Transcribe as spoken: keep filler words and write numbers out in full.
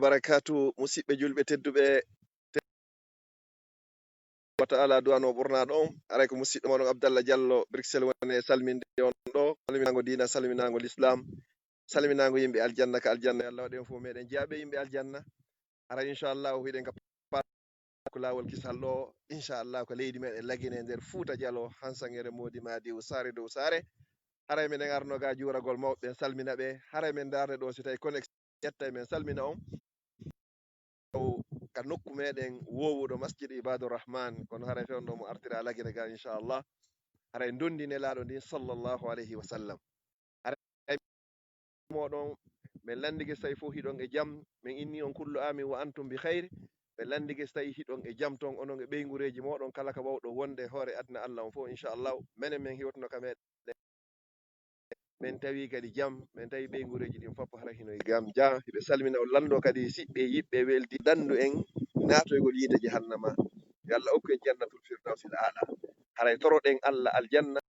Barakatu, musidɓe julɓe tedduɓe. Wa ta'ala du'ano ɓurnaɗo on. Aray ko musidɗo moɗon Abdallah Diallo, Bruxelles, woni e salminde on ɗo. Salminaango diina, salminaango l'islam, salminaango yimɓe aljanna, ka aljanna Yalla waɗi en fof meɗen jeyaɓe yimɓe aljanna. Aray inchallahu hiɗen ka ko laawol kisal ɗo, inchallahu ko leydi meɗen Lagine nder Fuuta Jalo, Hansangere, Moodi Madiw, Saare dow Saare. Haray meɗen arno ga juuragol mawɓe ɓen, salmina ɓe. Haray men darde ɗo, si tawi connexion ƴettay, men salmina on. Ka nokku meɗen wowuɗo Masjid Ibadur Rahman, kono haray fewndo mo artira Lagine ga inchallah. Haray ndondi Nelaaɗo ndin sallallahu alayhi wa sallam. Haray moɗon, men landike si tawi fof hiɗon e jam, men inni on kullu amin wa antum bi khayr. Men landike si tawi hiɗon e jam ton, onon e ɓeyngureeji moɗon, kala ka wawɗo wonde e hoore aduna Allah on fof, inchallah. Menen men hiwtuno ka meɗen. Men tawi kadi jam, men tawi ɓeyngureeji ɗin fof hara hino e jam. Ja, hiɓe salmina on lanndo kadi siɓɓe, yiɓɓe, weldi, dandu en naatoygol yiite jahannama. Yo Allah okku en jannatul firdawsil aala. Haray toroɗen Allah aljanna.